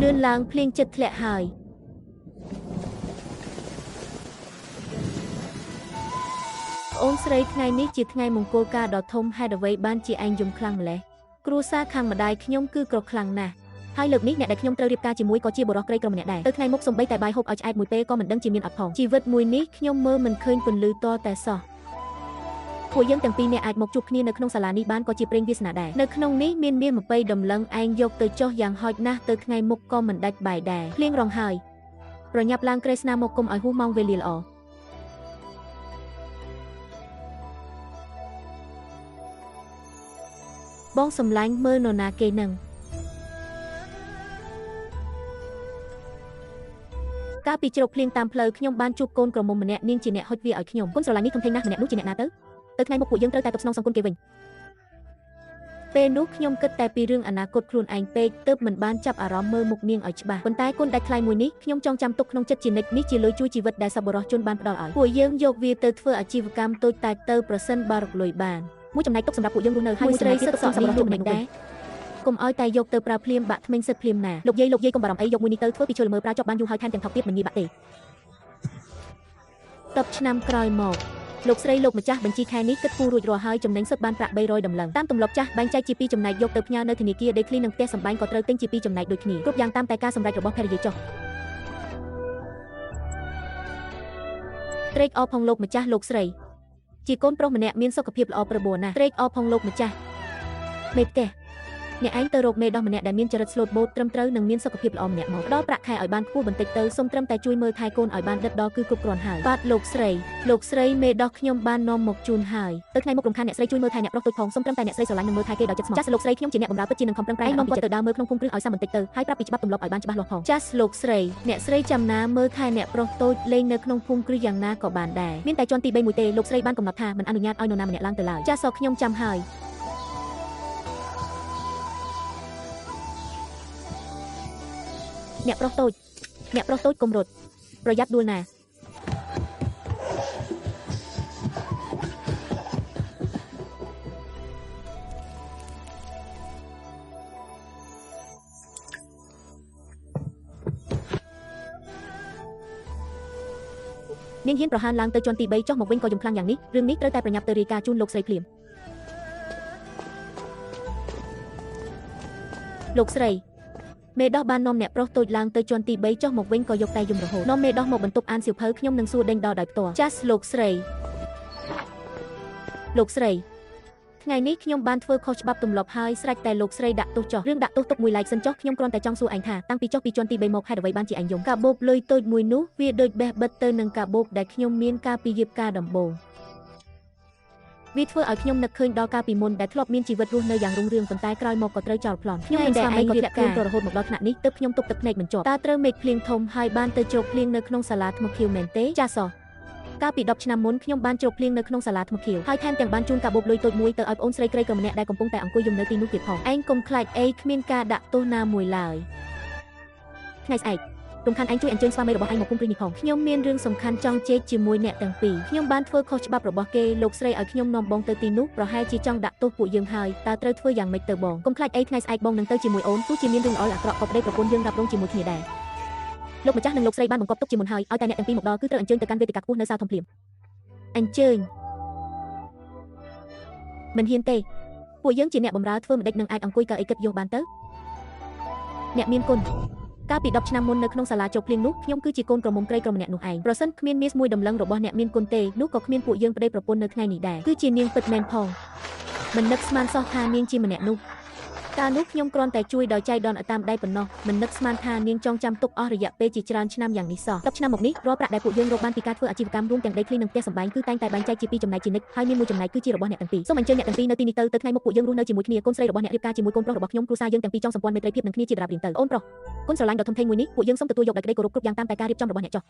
លឿនឡើងភ្លៀងចិត្តធ្លាក់ហើយប្អូនស្រីថ្ងៃនេះជាថ្ងៃមង្គលការដ៏ធំហេតុអ្វីបានជាឯងយំខ្លាំងម្ល៉េះគ្រួសារខាងម្ដាយខ្ញុំគឺក្រខ្លាំងណាស់ហើយលើកនេះអ្នកដែលខ្ញុំត្រូវរៀបការជាមួយក៏ជាបុរសក្រីក្រម្នាក់ដែរទៅថ្ងៃមុខសំបីតែបាយហូបឲ្យឆ្អែតមួយពេលក៏មិនដឹងជាមានអត់ផងជីវិតមួយនេះខ្ញុំមើលមិនឃើញពន្លឺតតែសោះពួកយើងទាំងពីរនាក់អាចមកជួបគ្នានៅក្នុងសាលានេះបានក៏ជាព្រេងវាសនាដែរនៅក្នុងនេះមានមាស20ដំឡឹងឯងយកទៅចុះយ៉ាងហោចណាស់ទៅថ្ងៃមុខក៏មិនដាច់បាយដែរភ្លៀងរងហើយប្រញាប់ឡើងក្រេស្នាមកគុំឲ្យហួសម៉ោងវេលាល្អបងសំឡាញ់មើលនរណាគេនឹងកាលពីជ្រកភ្លៀងតាមផ្លូវខ្ញុំបានជួបកូនក្រមុំម្នាក់នាងជាអ្នកហុចវាឲ្យខ្ញុំគុណស្រឡាញ់នេះធំធេងណាស់ម្នាក់នោះជាអ្នកណាទៅទៅថ្ងៃមុខពួកយើងត្រូវតែតបស្នងសង្គមគេវិញពេលនោះខ្ញុំគិតតែពីរឿងអនាគតខ្លួនឯងពេកទើបមិនបានចាប់អារម្មណ៍មើលមុខនាងឲ្យច្បាស់ប៉ុន្តែគុណដាច់ថ្លៃមួយនេះខ្ញុំចង់ចាំទុកក្នុងចិត្តជានិច្ចនេះជាលុយជួយជីវិតដែលសប្បុរសជនបានផ្ដល់ឲ្យពួកយើងយកវាទៅធ្វើអាជីវកម្មតូចតាចទៅប្រសិនបើរកលុយបានមួយចំណែកទុកសម្រាប់ពួកយើងរស់នៅហើយមួយស្រីសិតសក់សម្រាប់លោកមិនដែរកុំឲ្យតែយកទៅប្រើភ្លាមបាក់ធ្មេញសិតភ្លាមណាលោកយាយលោកយាយកុំបារម្ភអីយកមួយនេះទៅធ្វើពីឈើល្មើប្រើចប់បានយូរហើយថែមទាំងថោកទៀតមិនងាយបាក់ទេ10ឆ្នាំក្រោយមកលោកស្រីលោកម្ចាស់បញ្ជីខែនេះគិតគូររួចរាល់ហើយចំណេញសុទ្ធបានប្រាក់300ដំឡឹងតាមទម្លាប់ចាស់បែងចែកជាពីរចំណែកយកទៅផ្ញើនៅធនាគារដីធ្លីនិងផ្ទះសម្បែងក៏ត្រូវទិញជាពីរចំណែកដូចគ្នាគ្រប់យ៉ាងតាមតែការសម្រេចរបស់ភរិយាចុះត្រេកអរផងលោកម្ចាស់លោកស្រីជាកូនប្រុសម្នាក់មានសុខភាពល្អប្របួរណាស់ត្រេកអរផងលោកម្ចាស់មេផ្ទះអ្នកឯងទៅរកមេដោះម្នាក់ដែលមានចរិតស្លូតបូតត្រឹមត្រូវនិងមានសុខភាពល្អម្នាក់មកផ្ដល់ប្រាក់ខែឲ្យបានខ្ពស់បន្តិចទៅសូមត្រឹមតែជួយមើលថែកូនឲ្យបានដិតដល់គឺគ្រប់គ្រាន់ហើយបាទលោកស្រីលោកស្រីមេដោះខ្ញុំបាននាំមកជូនហើយទៅថ្ងៃមុខរំខានអ្នកស្រីជួយមើលថែអ្នកប្រុសតូចផងសូមត្រឹមតែអ្នកស្រីស្រឡាញ់និងមើលថែគេដោយចិត្តស្មោះចាស់លោកស្រីខ្ញុំជាអ្នកបម្រើពិតជានឹងខំប្រឹងប្រែងនាំគាត់ទៅដើរមើលក្នុងភូមិគ្រឹះឲ្យសាំបន្តិចទៅហើយប្រាប់ពីច្បាប់ទម្លាប់ឲ្យបានច្បាស់លាស់ផងចាស់លោកស្រីអ្នកស្រីចាំណាមើលថែអ្នកប្រុសតូចលេងនៅក្នុងភូមិគ្រឹះយ៉ាងណាក៏បានដែរមានតែជាន់ទី3មួយទេលោកស្រីបានកំណត់ថាមិនអនុញ្ញាតឲ្យនរណាម្នាក់ឡើងទៅឡើយចាស់សខ្ញុំចាំហើយអ្នកប្រុសតូចអ្នកប្រុសតូចកុំរត់ប្រយ័ត្នដួលណានាងហ៊ានប្រហានឡើងទៅជាន់ទី3ចុះមកវិញក៏យំខ្លាំងយ៉ាងនេះរឿងនេះត្រូវតែប្រញាប់ទៅរាយការណ៍ជូនលោកស្រីភ្លាមលោកស្រីមេដោះបាននាំអ្នកប្រុសតូចឡើងទៅជាន់ទី3ចុះមកវិញក៏យកតែយំរហូតនាំមេដោះមកបន្ទប់អានសៀវភៅខ្ញុំនឹងសួរដេញដោលដោយផ្ទាល់ចាស់លោកស្រីលោកស្រីថ្ងៃនេះខ្ញុំបានធ្វើខុសច្បាប់ទម្លាប់ហើយស្រេចតែលោកស្រីដាក់ទោសចុះរឿងដាក់ទោសទុកមួយឡែកសិនចុះខ្ញុំគ្រាន់តែចង់សួរឯងថាតាំងពីចុះពីជាន់ទី3មកហេតុអ្វីបានជាឯងយំកាបូបលុយតូចមួយនោះវាដូចបេះបិទទៅនឹងកាបូបដែលខ្ញុំមានកាលពីយៀបការដំបូងវាធ្វើឲ្យខ្ញុំនឹកឃើញដល់កាលពីមុនដែលធ្លាប់មានជីវិតរស់នៅយ៉ាងរុងរឿងប៉ុន្តែក្រោយមកក៏ត្រូវចោលប្លន់ខ្ញុំនិងស្វាមីក៏ធ្លាក់ខ្លួនរហូតមកដល់ថ្នាក់នេះទើបខ្ញុំទប់ទឹកភ្នែកមិនជាប់តើត្រូវមេឃភ្លៀងធំហើយបានទៅជ្រកភ្លៀងនៅក្នុងសាលាថ្មខៀវមែនទេចាសោះកាលពី10ឆ្នាំមុនខ្ញុំបានជ្រកភ្លៀងនៅក្នុងសាលាថ្មខៀវហើយថែមទាំងបានជូនកាបូបលុយតូចមួយទៅឲ្យប្អូនស្រីក្រីក្រម្នាក់ដែលកំពុងតែអង្គុយយំនៅទីនោះទៀតផងឯងកុំខ្លាចអីគ្មានការដាក់ទោសណាមួយឡើយថ្ងៃស្អែករំខានឯងជួយអញ្ជើញស្វាមីរបស់ឯងមកភូមិព្រៃនេះផងខ្ញុំមានរឿងសំខាន់ចង់ជែកជាមួយអ្នកទាំងពីរខ្ញុំបានធ្វើខុសច្បាប់របស់គេលោកស្រីឲ្យខ្ញុំនាំបងទៅទីនោះប្រហែលជាចង់ដាក់ទោសពួកយើងហើយតើត្រូវធ្វើយ៉ាងម៉េចទៅបងកុំខ្លាចអីថ្ងៃស្អែកបងនឹងទៅជាមួយអូនទោះជាមានរឿងល្អអាក្រក់ក៏ប្តីប្រពន្ធយើងរ៉ាប់រងជាមួយគ្នាដែរលោកម្ចាស់និងលោកស្រីបានបង្កប់ទុកជាមុនហើយឲ្យតែអ្នកទាំងពីរមកដល់គឺត្រូវអញ្ជើញទៅកាន់វេទិកាខ្ពស់នៅសាលធំភ្លាមអញ្ជើញមិនហ៊ានទេពួកយើងជាអ្នកបម្រើធ្វើម្ដេចនឹងអាចអង្គុយកៅអីគិតយកបានទៅអ្នកមានគុណកាលពី10ឆ្នាំមុននៅក្នុងសាលាជោគភ្លៀងនោះខ្ញុំគឺជាកូនក្រមុំក្រីក្រម្នាក់នោះឯងប្រសិនគ្មានមាសមួយដំឡឹងរបស់អ្នកមានគុណទេនោះក៏គ្មានពួកយើងប្តីប្រពន្ធនៅថ្ងៃនេះដែរគឺជានាងពិតមែនផងមិននឹកស្មានសោះថានាងជាម្នាក់នោះកាលនោះខ្ញុំគ្រាន់តែជួយដោយចៃដន្យតាមដៃប៉ុណ្ណោះមិននឹកស្មានថានាងចងចាំទុកអស់រយៈពេលជាច្រើនឆ្នាំយ៉ាងនេះសោះ10ឆ្នាំមកនេះរាល់ប្រាក់ដែលពួកយើងរកបានពីការធ្វើអាជីវកម្មរួមទាំងដីធ្លីនិងផ្ទះសម្បែងគឺតែងតែបែងចែកជាពីរចំណែកជានិច្ចហើយមានមួយចំណែកគឺជារបស់អ្នកទាំងពីរសូមអញ្ជើញអ្នកទាំងពីរនៅទីនេះទៅថ្ងៃមុខពួកយើងរស់នៅជាមួយគ្នាកូនស្រីរបស់អ្នករៀបការជាមួយកូនប្រុសរបស់ខ្ញុំគ្រួសារយើងទាំងពីរចង់សម្ព័ន្ធមេត្រីភាពនឹងគ្នាជាដរាបរៀងទៅអូនប្រុសគុណស្រឡាញ់ដ៏ធំធេងមួយនេះពួកយើងសូមទទួលយកដោយក្តីគោរពគ្រប់យ៉ាងតាមតែការរៀបចំរបស់អ្នកចុះ